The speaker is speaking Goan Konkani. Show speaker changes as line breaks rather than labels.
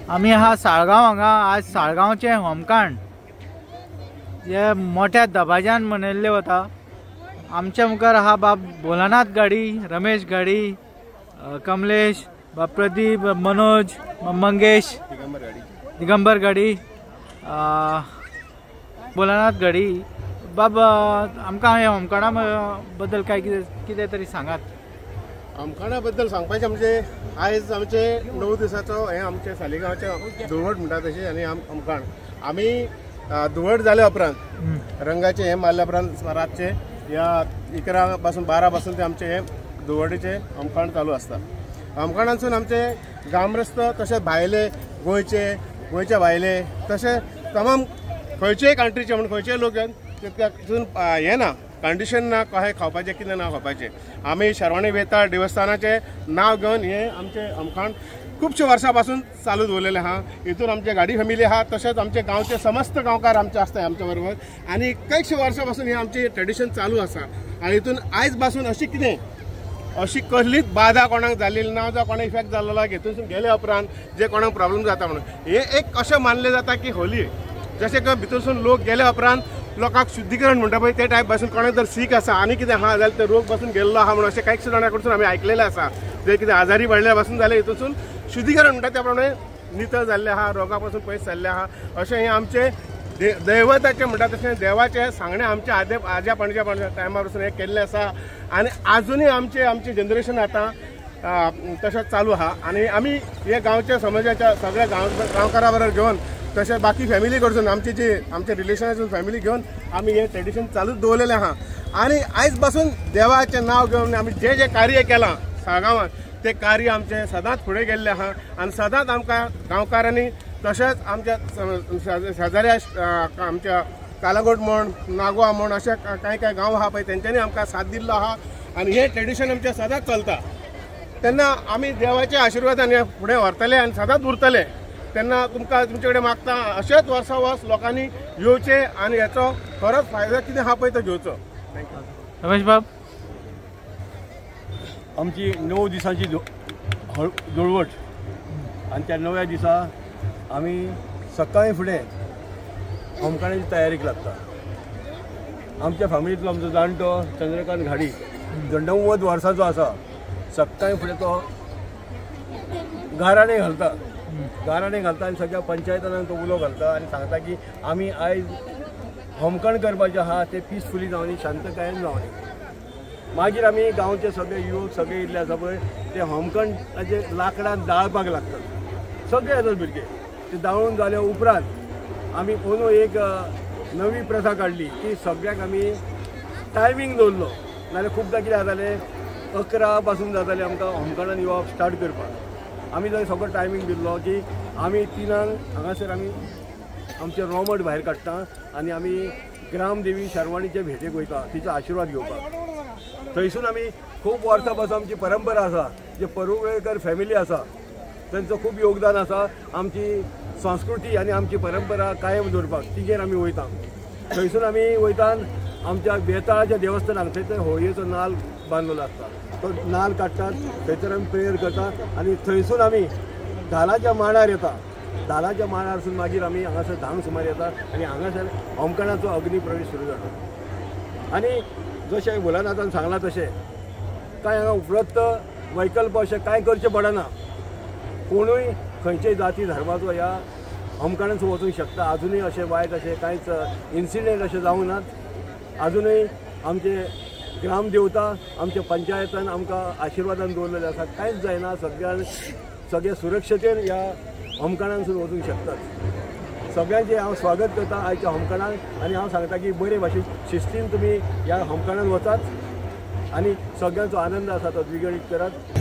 आमी हा साळगांव हांगा आज साळगांवचें होमकांड हे मोठ्या दबाज्यान मनयल्लें वता. आमच्या मुखार हा बाब भोलानाथ गाडी, रमेश गाडी, कमलेश, बाब प्रदीप, मनोज, मंगेश, दिगंबर गाडी, भोलानाथ गाडी. बाब आमकां ह्या होमकांडा बद्दल काय कितें तरी सांगात.
होमखणा बद्दल सांगपाचें म्हणजे आयज आमचे 9 दिसाचो हें आमचें सालिगांवचें धुळवट म्हणटा तशें. आनी होमखण आमी धुळवट जाल्या उपरांत रंगाचें हें मारल्या उपरांत रातचें ह्या 11 पासून 12 पासून ते आमचें हें धुळवटीचें होमखण चालू आसता. होमखणांतसून आमचे ग्रामस्थ तशेंच भायले गोंयचे, गोंयच्या भायले तशें तमाम खंयचेय कंट्रीचे म्हण खंयचेय लोक तितून हें ना कंडिशन ना कशें खावपाचें कितें ना खावपाचें. आमी शरवणी वेताळ देवस्थानाचें नांव घेवन हें आमचें होमखण खुबशे वर्सां पासून चालू दवरलेलें आहा. हितून आमचे गाडी फॅमिली आहा तशेंच आमचे गांवचे समस्त गांवकार आमचे आसता आमच्या बरोबर आनी कैकशे वर्सां पासून हें आमचें ट्रेडिशन चालू आसा. आनी हितून आयज पासून अशी कितें अशी कसलीच बाधा कोणाक जाल्ली ना जावं कोणाक इफेक्ट जाल्लो ना. हितून गेल्या उपरांत जे कोणाक प्रॉब्लम जाता म्हणून हें एक अशें मानलें जाता की होली जशें की भितरसून लोक गेल्या उपरांत लोकांक शुद्धीकरण म्हणटा पळय ते टायप पासून कोणाक जर सीक आसा आनी कितें आहा जाल्यार ते रोग पासून गेल्लो आहा म्हणून अशें कांय जाणां कडसून आमी आयकलेलें आसा. जे कितें आजारी पडल्या पासून जाल्यार हितून शुद्धीकरण म्हणटा त्या प्रमाणे नितळ जाल्लें आहा, रोगा पासून पयस जाल्लें आहा. अशें हें आमचें दैवताचें म्हणटा तशें देवाचें सांगणें आमच्या आदे आज्या पणज्या टायमार पासून हें केल्लें आसा आनी आजुनूय आमचें आमचें जनरेशन आतां तशेंच चालू आहा. आनी आमी हे गांवच्या समाजाच्या सगळ्या गांवकारा बरोबर घेवन तशें बाकी फॅमिली कडसून आमची जी आमच्या रिलेशनासून फॅमिली घेवन आमी हें ट्रेडिशन चालूच दवरलेलें आहा. आनी आयज पासून देवाचें नांव घेवन आमी जें जें कार्य केलां साळगांवांत तें कार्य आमचें सदांच फुडें गेल्लें आहा. आनी सदांच आमकां गांवकारांनी तशेंच आमच्या शेजाऱ्या आमच्या कालागोट म्हण, नागवा म्हण अशे कांय कांय गांव आहा पळय तेंच्यांनी आमकां साथ दिल्लो आहा आनी हें ट्रेडिशन आमचें सदांच चलता. तेन्ना आमी देवाच्या आशिर्वादान हें फुडें व्हरतले आनी सदांच उरतले. तेन्ना तुमकां तुमचे कडेन मागता अशेंच वर्सा वर्स लोकांनी येवचें आनी हेचो खरोच फायदो कितें आहा पळय तो घेवचो. Thank you.
Ramesh बाब,
आमची 9 दिसांची धुळवट आनी त्या 9व्या दिसा आमी सकाळीं फुडें होमखणाची तयारीक लागता. आमच्या फॅमिलींतलो आमचो जाणटो चंद्रकांत घाडी जो 90 वर्सांचो आसा, सकाळीं फुडें तो गाराणें घालता, गाराणें घालता आनी सगळ्या पंचायतान तो उलो घालता आनी सांगता की आमी आयज होमखण करपाचें आहा तें पिसफुली जावनी, शांतकायेन जावनी. मागीर आमी गांवचे सगळे युवक सगळे येयल्ले आसा पळय ते होमखणाचे लांकडां दाळपाक लागतात. सगळे येतात भुरगे. ते दाळून जाल्या उपरांत आमी अंदू एक नवी प्रथा काडली की सगळ्यांक आमी टायमींग दवरलो. नाजाल्यार खुबदां कितें जातालें 11 पासून जातालें आमकां होमखणान येवप स्टार्ट करपाक. आमी थंय सगळो टायमींग दिल्लो की आमी 3 हांगासर आमी आमचें रोमट भायर काडटा आनी आमी ग्रामदेवी शर्वाणीचे भेटेक वयता तिचो आशिर्वाद घेवपाक. थंयसून आमी खूब वर्सां पासून आमची परंपरा आसा, जे परुळेकर फॅमिली आसा तांचो खूब योगदान आसा आमची संस्कृती आनी आमची परंपरा कायम दवरपाक. तिगेर आमी वयता. थंयसून आमी वयता आमच्या बेताळाच्या देवस्थानाक, थंय थंय होळयेचो नाल बांदलेलो आसता तो नाल काडटात, थंयसर आमी प्रेयर करता आनी थंयसून आमी धालाच्या मांडार येता. धालाच्या मांडारसून मागीर आमी हांगासर 10 सुमार येता आनी हांगासर होमखणाचो अग्नी प्रवेश सुरू जाता. आनी जशें भोलानाथान सांगलां तशें कांय हांगा उपलब्ध वैकल्प अशें कांय करचें पडना. कोणूय खंयचेय जाती धर्माचो ह्या होमखणांत वचूंक शकता. आजुनूय अशें वायट अशें कांयच इन्सिडेंट अशें जावंक नात. आजुनूय आमचे ग्रामदेवता आमच्या पंचायतान आमकां आशिर्वादान दवरलेले आसा. कांयच जायना, सगळ्यां सगळे सुरक्षतेन ह्या होमखणांतसून वचूंक शकतात. सगळ्यांचें हांव स्वागत करता आयच्या होमखणांत आनी हांव सांगता की बरे भाशेन शिस्तीन तुमी ह्या होमखणांत वचात आनी सगळ्यांचो आनंद आसा तो द्विगुणीत करात.